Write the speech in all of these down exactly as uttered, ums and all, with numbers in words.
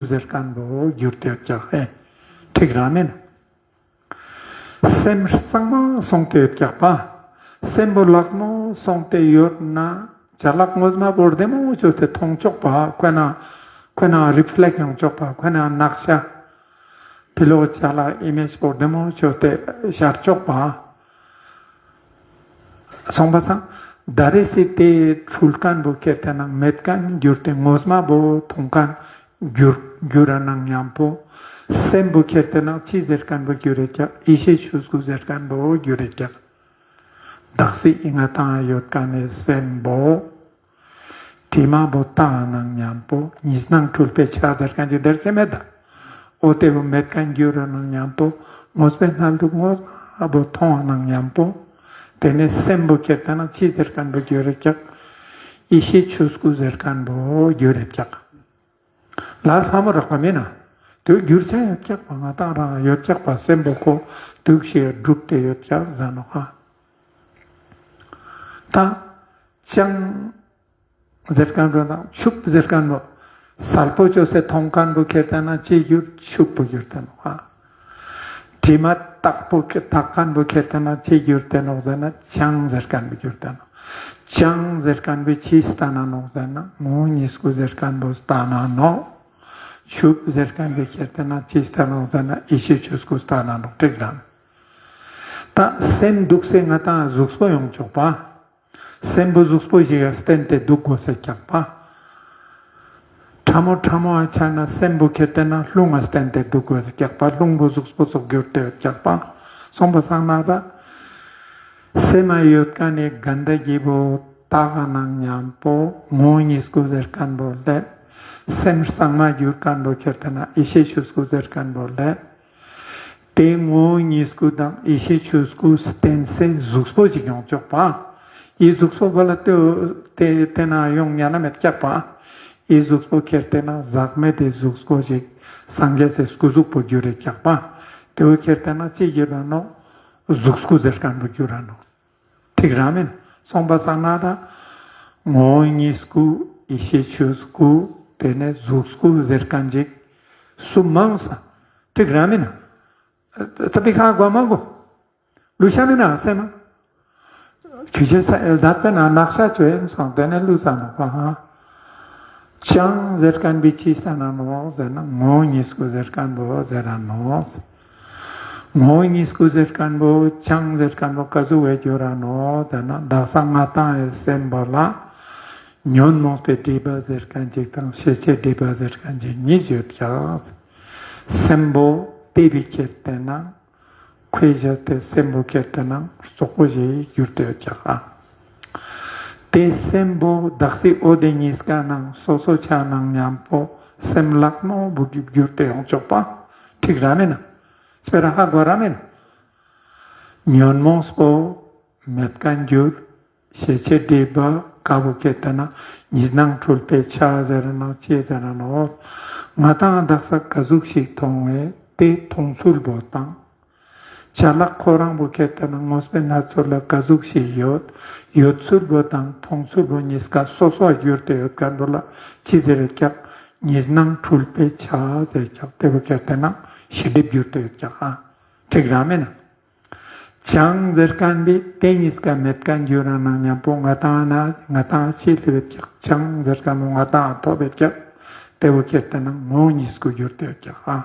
ཟེར་ཁན་བོ་གྱུར་ཏེ་ཡོད་ཀྱག་ཧེ། ཁྲིག་ར་མེན། སེམས་གཙང་མ་སོང་སྟེ་ཡོད་ཀྱག་པ། སེམས་པོ་ལག་མོ་སོང་སྟེ་ཡོད་ན་ཅ་ལག་ངོ་མ་བོ་རྡེ་མོ་ཅོས་ཏེ་མཐོང་ཆོག་པ། ཁོ་ན་ཁོ་ན་རི་ཕི་ལེཀྚ་ཡོང་ཆོག་པ། ཁོ་ན་ནག་ཤ་ཕི་ལོག་ཅ་ལག་ཨི་མེཇ་བོ་རྡེ་མོ་ཅོས་ཏེ་ཤར་ཆོག་པ། སོང་པ་སང་ད་རེ་སི་ཏེ་འཁྲུལ་ཁན་བོ་ཁྱེར་ཏེ་ན་མེད་ཁན་གྱུར་ཏེ་ངོ་མ་བོ་མཐོང་ཁན་གྱུར་གྱུར་ར་ནང་ཉམ་པོ་སེམས་པོ་ཁྱེར་ཏེ་ན་ཅི་ཟེར་ཁན་བོ་གྱུར་རེ་ཀྱག་ཡེ་ཤེས་ཆོས་སྐུ་ཟེར་ཁན་བོ་གྱུར་རེ་ཀྱག་དག་སི་ཨི་ང་དང་ཡོད་ཁན་ནི་སེམས་པོ་དྲི་མ་བོ་དག་ནང་ཉམ་པོ་གཉིས་སྣང་འཁྲུལ་པའི་ཆ་ཟེར་ཁན་ཅིག་དེར་སེམས་མེད་ད། འོ་ཏེ་བོ་མེད་ཁན་གྱུར་ར་ནང་ཉམ་པོ་ངོ་སྤེ་སྣང་ལུགས་ངོ་མ་བོ་མཐོང་ནང་ཉམ་པོ་ཏེ་ནེ་སེམས་པོ་ཁྱེར་ཏེ་ན་ཅི་ཟེར་ཁན་བོ་གྱུར་རེ་ཀྱག་ཡེ་ཤེས་ཆོས་སྐུ་ཟེར་ཁན་བོ་གྱུར་རེ་ཀྱག་ལ་ལྷ་མོ་རག་པ་མེན་ན། དུག་གྱུར་ཆ་ཡོད་ཀྱག་པ། ང་དང་རང་ཡོད་ཀྱག་པ། སེམས་པོ་ཁོ་དུག་ཤེས་གྲུབ་སྟེ་ཡོད་ཀྱག་ཟེར་ནོག་ཧ། ད་ཅང་ཟེར་ཁན་བོ་དང་ཆུབ་ཟེར་ཁན་བོ་སལ་པོ་ཅོས་ཏེ་མཐོང་ཁན་བོ་ཁྱེར་ཏེ་ན་ཅི་གྱུར། ཆུབ་པོ་གྱུར་ཏེ་ནོག་ཧ། དྲི་མ་དག་པོ་དག་ཁན་བོ་ཁྱེར་ཏེ་ན་ཅི་གྱུར་ཏེ་ནོག་ཟེར་ན་བྱང་ཟེར་ཁན་བོ་གྱུར་ཏེ་ནོག་བྱང་ཟེར་ཁན་བོ་ཅི་སྟན་ན་ནོག་ཟེར་ན་ངོ་བོ་ཉིད་སྐུ་ཟེར་ཁན་བོ་སྟན་ན་ནོག་ཆུབ་ཟེར་ཁན་བོ་ཁྱེར་ཏེ་ན་ཅི་སྟན་ནོག་ཟེར་ན་ཡེ་ཤེས་ཆོས་སྐུ་སྟན་ན་ནོག་ཁྲིག་རང་། ད་སེམས་དུག་སེ་ང་དང་ཟུགས་པོ་ཡོང་ཆོག་པ། སེམས་པོ་ཟུགས་པོ་ཞིག་ག་སྟན་ཏེ་དུག་གོས་སེ་ཀྱག་པ། ཕྲ་མོ་ཕྲ་མོ་ཨ་ཆ་ན་སེམས་པོ་ཁྱེར་ཏེ་ན་རླུང་ང་སྟན་ཏེ་དུག་གོས་སེ་ཀྱག་པ། རླུང་པོ་ཟུགས་པོ་ཙོགས་གྱུར་ཏེ་ཡོད་ཀྱག་པ། སོང་པ་སང་ན་ད་སེམས་མ་ཡོད་ཁན་ནི་གན་དག་བོ་དག་ནང་ཉམ་པོ་ངོ་བོ་ཉིད་སྐུ་ཟེར་ཁན་བོ་ལེབ། སེམས་གཙང་མ་གྱུར་ཁན་བོ་ཁྱེར་ཏེ་ན་ཡེ་ཤེས་ཆོས་སྐུ་ཟེར་ཁན་བོ་ལེབ། ཏེ་ངོ་བོ་ཉིད་སྐུ་དང་ཡེ་ཤེས་ཆོས་སྐུ་སྟན་སེ་ཟུགས་པོ་ཅིག་ཡོང་ཆོག་པ། ཨི་ཟུགས་པོ་བོ་ལ་ཏེ་ཏེ་ན་ཡོང་ཉན་ན་མེད་ཀྱག་པ། ཨི་ཟུགས་པོ་ཁྱེར་ཏེ་ན་ཟག་མེད་དི་ཟུགས་པོ་ཅིག་སངས་རྒྱས་སི་སྐུ་ཟུགས་པོ་གྱུར་རེ་ཀྱག་པ། ཏེ་བོ་ཁྱེར་ཏེ་ན་ཅི་གྱུར་ར་ནོག་ཟུགས་སྐུ་ཟེར་ཁན་བོ་གྱུར་ར་ནོག་ཁྲིག་ར་མེན། སོང་པ་སང་ན་ད་ངོ་བོ་ཉིད་སྐུ་ཡེ་ཤེས་ཆོས་སྐུ་ཏེ་ནེ་ཟུགས་སྐུ་ཟེར་ཁན་ཅིག་སུ་མང་ས། ཁྲིག་ར་མེན་ན། ཙ་པིག་ཧ་གོ་མ་གོ། ལུས་ཤ་མེན་ན་སེམས་མ། ཁྱོད་ཅི་ས་ཨེལ་དད་པེ་ན་ནག་ཤ་ཅོ་ཨིན་སོང་ཏེ་ནེ་ལུས་ས་ནོག་པ་ཧ། བྱང་ཟེར་ཁན་བོ་ཅི་སྟན་ན་ནོག་ཟེར་ན་ངོ་བོ་ཉིད་སྐུ་ཟེར་ཁན་བོ་ཟེར་ར་ནོག་ངོ་བོ་ཉིད་སྐུ་ཟེར་ཁན་བོ་བྱང་ཟེར་ཁན་བོ་ཀ་ཟུག་བེ་གྱུར་ར་ནོག་ཟེར་ན་དག་ས་ང་དང་ངི་སེམས་པོ་ལ་ཉོན་མོངས་པའི་སྒྲིབ་པ་ཟེར་ཁན་ཅིག་དང་ཤེས་བྱའི་སྒྲིབ་པ་ཟེར་ཁན་ཅིག་གཉིས་ཡོད་ཀྱག་སེམས་པོ་ཏེ་བི་ཁྱེར་ཏེ་ན་ཁོའི་ཞག་ཏེ་སེམས་པོ་ཁྱེར་ཏེ་ན་རྩོག་པོ་ཞིག་གྱུར་ཏེ་ཡོད་ཀྱག་ཨ། ཏེ་སེམས་པོ་དག་སི་འོ་ཏེ་ཉིས་ཀ་ནང་སོ་སོ་ཆ་ནང་ཉམ་པོ་སེམས་ལག་མོ་བུ་གྱུར་ཏེ་ཡོང་ཆོག་པ། ཁྲིག་ར་མེན་ན། སྤེ་ར་ཧ་གོ་ར་མེན་ན། ཉོན་མོངས་པོ་མེད་ཁན་གྱུར། ཤེས་བྱའི་སྒྲིབ་པ་ཀ་བོ་ཁྱེར་ཏེ་ན་གཉིས་སྣང་འཁྲུལ་པའི་ཆ་ཟེར་ན་ཅི་ཟེར་ན་འོ། ང་དང་དག་ས་ཀ་ཟུག་ཞིག་མཐོང་བས་ཏེ་མཐོང་ཚུལ་བོ་དང་། ཅ་ལག་ཁོ་རང་བོ་ཁྱེར་ཏེ་ན་ངོ་སྤེ་སྣ་ཚོགས་ལ་ཀ་ཟུག་ཞིག་ཡོད། ཡོད་ཚུལ་བོ་དང་མཐོང་ཚུལ་བོ་ཉིས་ཀ་སོ་སོ་གྱུར་ཏེ་ཡོད་ཁན་བོ་ལ་ཅི་ཟེར་ཀྱག་གཉིས་སྣང་འཁྲུལ་པའི་ཆ་ཟེར་ཀྱག་ཏེ་བོ་ཁྱེར་ཏེ་ན་ཤེས་སྒྲིབ་གྱུར་ཏེ་ཡོད་ཀྱག་ཨ། ཁྲིག་ར་མེན་ན། བྱང་ཟེར་ཁན་བོ་ཏེ་ཉིས་ཀ་མེད་ཁན་གྱུར་ར་ནང་ཉམ་པོ་ང་དང་ན་ང་དང་ཅི་ལེབ་བེད་ཀྱག་བྱང་ཟེར་ཁན་བོ་ང་དང་ཐོབ་བེད་ཀྱག་ཏེ་བོ་ཁྱེར་ཏེ་ན་ངོ་བོ་ཉིད་སྐུ་གྱུར་ཏེ་ཡོད་ཀྱག་ཨ།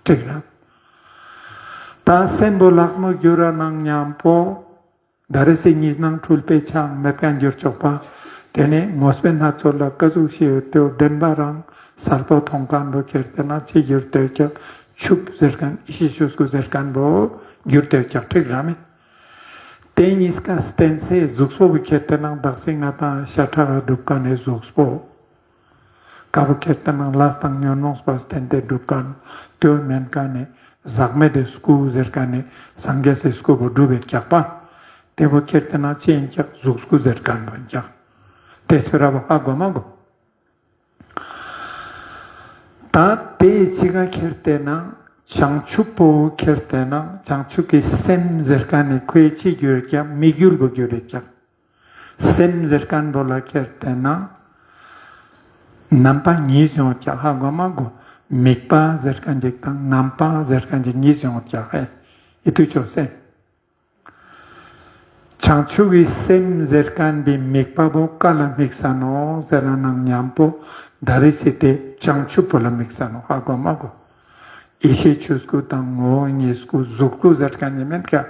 ཁྲིག་ར། ད་སེམས་པོ་ལག་མོ་གྱུར་ར་ནང་ཉམ་པོ་ད་རེ་སི་གཉིས་སྣང་འཁྲུལ་པའི་ཆ་མེད་ཁན་གྱུར་ཆོག་པ། ཏེ་ནེ་ངོ་སྤེ་སྣ་ཚོགས་ལ་ཀ་ཟུག་ཤེས་ཡོད་ཏེ་བདེན་པ་རང་སལ་པོ་མཐོང་ཁན་བོ་ཁྱེར་ཏེ་ན་ཅི་གྱུར་ཏེ་ཡོད་ཀྱག་ཆུབ་ཟེར་ཁན་ཡེ་ཤེས་ཆོས་སྐུ་ཟེར་ཁན་བོ་གྱུར་ཏེ་ཡོད་ཀྱག་ཁྲིག་ར་མེན། ཏེ་ཉིས་ཀ་སྟན་སེ་ཟུགས་པོ་བོ་ཁྱེར་ཏེ་ན་དག་སེ་ང་དང་ཤ་ཁྲག་ག་གྲུབ་ཁན་ནི་ཟུགས་པོ། ཀ་བོ་ཁྱེར་ཏེ་ན་ལས་དང་ཉོན་མོངས་པ་སྟན་ཏེ་གྲུབ་ཁན་ཏེ་བོ་མེན་ཁན་ནི་ཟག་མེད་དི་སྐུ་ཟེར་ཁན་ནི་སངས་རྒྱས་སི་སྐུ་བོ་གྲུབ་བེད་ཀྱག་པ། ཏེ་བོ་ཁྱེར་ཏེ་ན་ཅི་ཨིན་ཀྱག་ཟུགས་སྐུ་ཟེར་ཁན་བོ་ཨིན་ཀྱག་ཏེ་སྤེ་ར་བོ་ཧ་གོ་མ་གོ། ད་ཏེ་ཅི་ག་ཁྱེར་ཏེ་ན་བྱང་ཆུབ་པོ་ཁྱེར་ཏེ་ན་བྱང་ཆུབ་ཀྱི་སེམས་ཟེར་ཁན་ནི་ཁོའི་ཅི་གྱུར་ཀྱག་དམིགས་ཡུལ་བོ་གྱུར་རེ་ཀྱག་སེམས་ཟེར་ཁན་བོ་ལ་ཁྱེར་ཏེ་ན་རྣམ་པ་གཉིས་ཡོང་ཀྱག་ཧ་གོ་མ་གོ། དམིགས་པ་ཟེར་ཁན་ཅིག་དང་རྣམ་པ་ཟེར་ཁན་ཅིག་གཉིས་ཡོང་ཀྱག་ཧེ། ཨི་ཏུ་ཅོས་སེ། བྱང་ཆུབ་ཀྱི་སེམས་ཟེར་ཁན་པའི་དམིགས་པ་བོ་ཀ་ལ་དམིགས་ས་ནོག་ཟེར་ན་ནང་ཉམ་པོ་ད་རེ་སི་ཏེ་བྱང་ཆུབ་པོ་ལ་དམིགས་ས་ནོག། ཧ་གོ་མ་གོ། ཡེ་ཤེས་ཆོས་སྐུ་དང་ངོ་བོ་ཉིད་སྐུ་གཟུགས་སྐུ་ཟེར་ཁན་ནི་མེད་ཀྱག།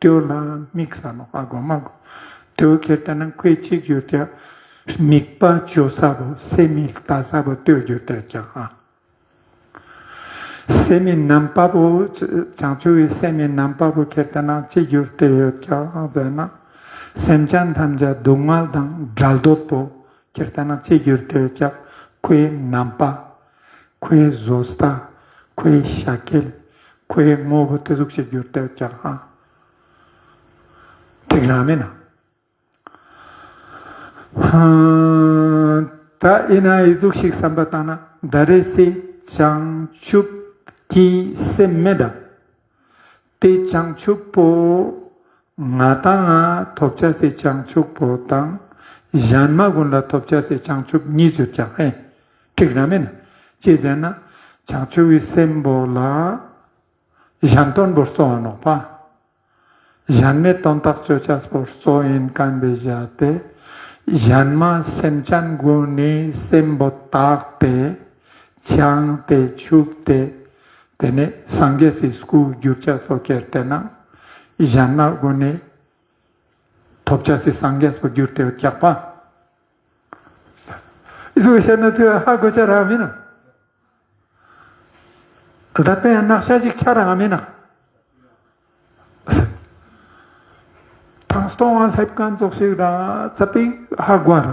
ཏེའོ་ལ་དམིགས་ས་ནོག། ཧ་གོ་མ་གོ། ཏེའོ་ཁྱེར་ཏེ་ན་ཁོའི་ཅིག་གྱུར་ཏེ་དམིགས་པ་ཅོ་ས་བོ་སེམས་མི་ལྟ་ས་བོ་ཏེའོ་གྱུར་ཏེ་ཀྱག་ཧ། སེམས་མི་རྣམ་པ་བོ་བྱང་ཆུབ་ཀྱི་སེམས་མི་རྣམ་པ་བོ་ཁྱེར་ཏེ་ན་ཅི་གྱུར་ཏེ་ཡོད་ཀྱག་ཟེར་ན། སེམས་ཅན་ཐམས་ཅད་སྡུག་བསྔལ་དང་བྲལ་འདོད་པོ་ཁྱེར་ཏེ་ན་ཅི་གྱུར་ཏེ་ཡོད་ཀྱག། ཁོའི་རྣམ་པ། ཁོའི་བཟོ་ལྟ། ཁོའི་ཤ་ཀེལ། ཁོའི་ངོ་བོ་ཏེ་ཟུག་ཅིག་གྱུར་ཏེ་ཡོད་ཀྱག་ཧ། ཐིག་རང་མེད་ན། ཧ། ད་ཨིན་ན་ཨི་ཟུག་ཞིག་བསམ་པ་བཏང་ན་ད་རེ་སི་བྱང་ཆུབ་ཀྱི་སེམས་མེད་ད། ཏེ་བྱང་ཆུབ་པོ་ང་དང་ཐོབ་ཅེས་སི་བྱང་ཆུབ་པོ་དང་གཞན་མ་གུན་ལ་ཐོབ་ཅེས་སི་བྱང་ཆུབ་གཉིས་ཡོད་ཀྱག་ཧེ། ཁྲིག་ར་མེད་ན། ཅི་ཟེར་ན་བྱང་ཆུབ་ཀྱི་སེམས་པོ་ལ་གཞན་དོན་པོ་གཙོ་བོ་ནོག་པ། གཞན་མའི་དོན་དག་ཅོ་ཅེས་པོ་གཙོ་ཨིན་ཁན་པའི་ཞག་ཏེ། གཞན་མ་སེམས་ཅན་གུན་ནི་སེམས་པོ་དག་སྟེ་བྱང་སྟེ་ཆུབ་སྟེ་ཏེ་ནེ་སངས་རྒྱས་སི་སྐུ་གྱུར་ཅེས་པོ་ཁྱེར་ཏེ་ན་གཞན་མ་གུན་ནི་ཐོབ་ཅེས་སི་སངས་རྒྱས་པོ་གྱུར་ཏེ་ཡོད་ཀྱག་པ། ཨི་ཟུག་བཤད་ན་ཏེ་ཧ་གོ་ཆ་ར་མེད་ན། ད་ལྟ་ཡང་ནག་ཤ་ཅིག་ཆ་ར་མེད་ན། ཐང་སྟོང་ང་ལེབ་ཁན་ཙོགས་ཤིག་ར་ཙ་པིག་ཧ་གོ་ར།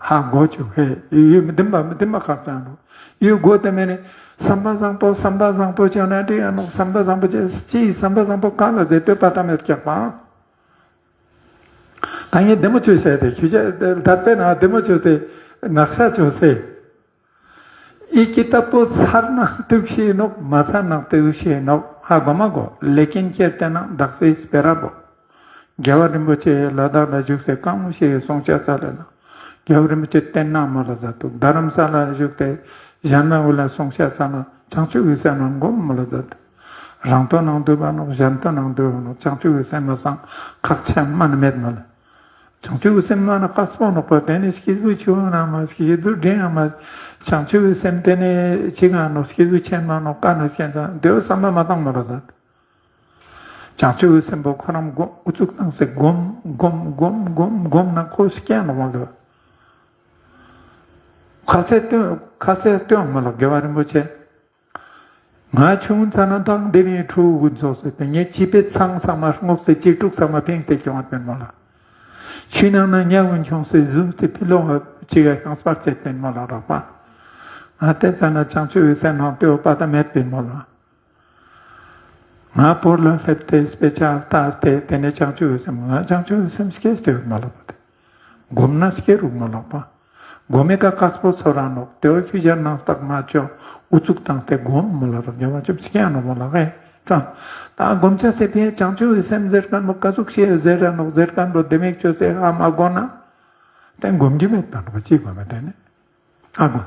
ཧ་གོ་ཅུག་ཧེ། ཡུལ་མི་བདེན་པ་མི་བདེན་པ་ཁག་ཅན་རུ། ཡུལ་གོ་ཏེ་མེད་ནི་བསམ་པ་བཟང་པོ་བསམ་པ་བཟང་པོ་ཅོ་ན་འགྲིག་ཡ་ནོག། བསམ་པ་བཟང་པོ་ཅོ་ཅི་བསམ་པ་བཟང་པོ་ག་ལ་ཟེར་ལྟོས་པ་ད་མེད་ཀྱག་པ། ད་ངས་བདེ་མོ་ཅོས་ཟེར་ཏེ་ཁྱོད་ཅག་ད་ལྟ་ན་བདེ་མོ་ཅོས་ཟེར་ནག་ཤ་ཅོས་ཟེར། ཨི་ཀི་ཏབ་པོ་ཚར་ན་ཏུག་ཤེས་ནོག། མ་ཚར་ན་ཏུག་ཤེས་ནོག། ཧ་གོ་མ་གོ། ལེ་ཀིན་ཁྱེར་ཏེ་ན་དག་སའི་སྤེ་ར་བོ། རྒྱལ་བ་རིན་པོ་ཆེ་ལ་དྭགས་ལ་བཞུགས་སེ་གང་མོ་ཤེས་གསུང་ཆ་ས་ལེ་ན། རྒྱལ་བ་རིན་པོ་ཆེ་བསྟན་ན་མོལ་ལ་ཟ་ཏུག། རྡ་རམ་ས་ལ་བཞུགས་ཏེ་གཞན་མ་གུན་ལ་གསུང་ཆ་ས་ན་བྱང་ཆུབ་ཀྱི་སེམས་ལ་སྒོམ་མོལ་ལ་ཟ་ཏུག། རང་དོན་ནང་འདུས་པ་ནོག། གཞན་དོན་ནང་འདུས་པ་ནོག། བྱང་ཆུབ་ཀྱི་སེམས་མ་སང་ཁག་ཆེན་མ་ནི་མེད་མོལ། བྱང་ཆུབ་ཀྱི་སེམས་མ་ན་ཀགས་པོ་ནོག་པ། ཏེ་ནེ་སྐྱེས་བུ་ཆུང་ན་མ་སྐྱེས་བུ་འབྲིང་ན་མ། བྱང་ཆུབ་ཀྱི་སེམས་ཏེ་ནེ་ཅི་ག་ནོག། སྐྱེས་བུ་ཆེན་མ་ནོག། ཀ་ན་སྐྱེན་ཙང་ཏེའོ་བསམ་པ་མ་བཏང་མོལ་ལ་ཟ་ཏུག། བྱང་ཆུབ་ཀྱི་སེམས་པོ་ཁོ་རང་སྒོམ་ཨུ་ཚུགས་བཏང་སེ་སྒོམ་སྒོམ་སྒོམ་སྒོམ་སྒོམ་ན་ཁོ་སྐྱེ་ནོག་མ་གི། ཁ་ཚེ་སྟོན་ཁ་ཚེ་སྟོན་མོལ་ལ་རྒྱལ་བ་རིན་པོ་ཆེ། ང་ཆུང་ཙ་ན་དང་འདི་ནི་ཕྲུ་གུ་ཚོགས་སེ་ཏེ་ངའི་བྱིས་པའི་ཚང་ཚང་མ་སྔོག་སེ་གཅེས་ཕྲུག་ཚང་མ་ཕིངས་ཏེ་སྐྱོང་བ་པིན་མོལ་ལ། ཆུའི་ནང་ན་ཉ་གུན་ཁྱོངས་སེ་ཟུམ་སྟེ་ཕི་ལོག་ཅིག་ག་ཤང་སྤར་ཅེས་པིན་མོལ་ལ་རག་པ། ང་ཏེ་ཙ་ན་བྱང་ཆུབ་ཀྱི་སེམས་ནང་ལྟོས་པ་ད་མེད་པིན་མོལ་ལ། ང་བོར་ལ་སླེབས་ཏེ་དཔེ་ཆ་ལྟ་སྟེ་ཏེ་ནེ་བྱང་ཆུབ་ཀྱི་སེམས་ང་བྱང་ཆུབ་ཀྱི་སེམས་སྐྱེས་ཏེ་ཡོད་མ་ལགས་པ་ཏེ། སྒོམ་ན་སྐྱེ་རུག་མ་ལགས་པ། སྒོམ་མེད་ཀ་ཀགས་པོ་ཚོར་ར་ནོག། ཏེའོ་ཁྱོད་ཅག་ནང་རྟགས་མ་ཅོ་ཨུ་ཚུགས་བཏང་སྟེ་སྒོམ་མོལ་ལ་རག་རྒྱལ་བ་ཅོབ་སྐྱེ་ནོག་མོལ་ལ་ཧེ། ཙང་ད་སྒོམ་ཆ་སེ་ཕི་བྱང་ཆུབ་ཀྱི་སེམས་ཟེར་ཁན་བོ་ཀ་ཟུག་ཤེས་ཟེར་ར་ནོག་ཟེར་ཁན་བོ་བདེ་མོ་ཅོས་སེ་ཧ་མ་གོ་ན་ཏེ་སྒོམ་རྒྱུ་མེད་པ་ནོག་ཅི་སྒོམ་མེད་ཏེ་ནེ། ཨ་གོ།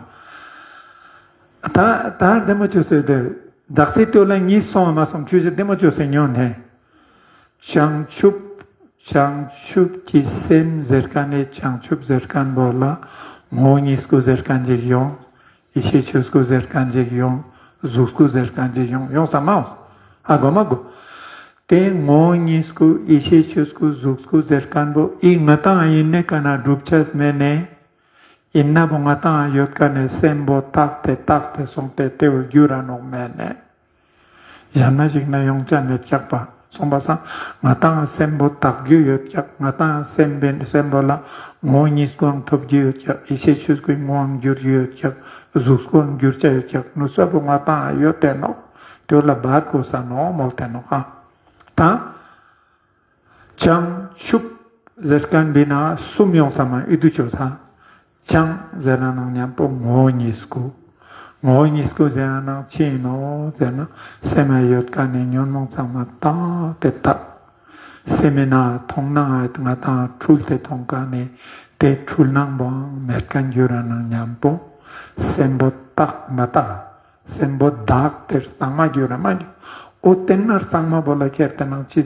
ད་ད་བདེ་མོ་ཅོས་སེ་དེ་དག་སེ་ལྟོས་ལ་གཉིས་སོང་བ་མ་སོང་ཁྱོད་ཅག་བདེ་མོ་ཅོས་སེ་ཉོན་ནེ། བྱང་ཆུབ་བྱང་ཆུབ་ཀྱི་སེམས་ཟེར་ཁན་ནི་བྱང་ཆུབ་ཟེར་ཁན་བོ་ལ་ངོ་བོ་ཉིད་སྐུ་ཟེར་ཁན་ཅིག་ཡོང་། ཡེ་ཤེས་ཆོས་སྐུ་ཟེར་ཁན་ཅིག་ཡོང་། གཟུགས་སྐུ་ཟེར་ཁན་ཅིག་ཡོང་ཡོང་ས་མ་འོང་། ཨ་གོ་མ་གོ། ཏེ་ངོ་བོ་ཉིད་སྐུ་ཡེ་ཤེས་ཆོས་སྐུ་གཟུགས་སྐུ་ཟེར་ཁན་བོ་ཨི་ང་དང་ཨིན་ནེ་ཀ་ན་གྲུབ་ཆ་མེད་ནེ། ཨིན་ན་བོ་ང་དང་ཡོད་ཀ་ནེ་སེམས་པོ་དག་སྟེ་དག་སྟེ་སོང་སྟེ་ཏེ་བོ་གྱུར་ར་ནོག་མེད་ནེ། གཞན་མ་ཞིག་ན་ཡོང་ཆ་མེད་ཀྱག་པ། སོང་པ་སང་ང་དང་སེམས་པོ་དག་རྒྱུ་ཡོད་ཀྱག། ང་དང་སེམས་པོ་ལ་ངོ་བོ་ཉིད་སྐུའང་ཐོབ་རྒྱུ་ཡོད་ཀྱག། ཡེ་ཤེས་ཆོས་སྐུའི་ངོ་བོའང་གྱུར་རྒྱུ་ཡོད་ཀྱག། གཟུགས་སྐུའང་གྱུར་ཆ་ཡོད་ཀྱག། ནུས་པ་བོ་ང་དང་ཡོད་ཏེ་ནོག། ཏེ་བོ་ལ་བར་དགོས་ས་ནོག་མོལ་ཏེ་ནོག་ཨ། ད། བྱང་ཆུབ་ཟེར་ཁན་བོའི་ནང་གསུམ་ཡོང་ས་མ་ཨི་དུ་ཅོ་ས། བྱང་ཟེར་ན་ནང་ཉམ་པོ་ངོ་བོ་ཉིད་སྐུ། ངོ་བོ་ཉིད་སྐུ་ཟེར་ན་ནང་ཅི་ཨིན་ནོག་ཟེར་ན་སེམས་ལ་ཡོད་ཁན་ནི་ཉོན་མོངས་ཚང་མ་དག་སྟེ་དག། སེམས་མི་ནང་མཐོང་སྣང་ང་དང་འཁྲུལ་ཏེ་མཐོང་ཁན་ནི་ཏེ་འཁྲུལ་སྣང་བོའང་མེད་ཁན་གྱུར་ར་ནང་ཉམ་པོ་སེམས་པོ་ བཏགས་མ་བཏགས། སེམས་པོ་བདག་དེར་གཙང་མ་གྱུར་ར་མ་གྱུར། འོ་དེ་ན་གཙང་མ་བོ་ལ་ཁྱེར་ཏེ་ནང་ཅི་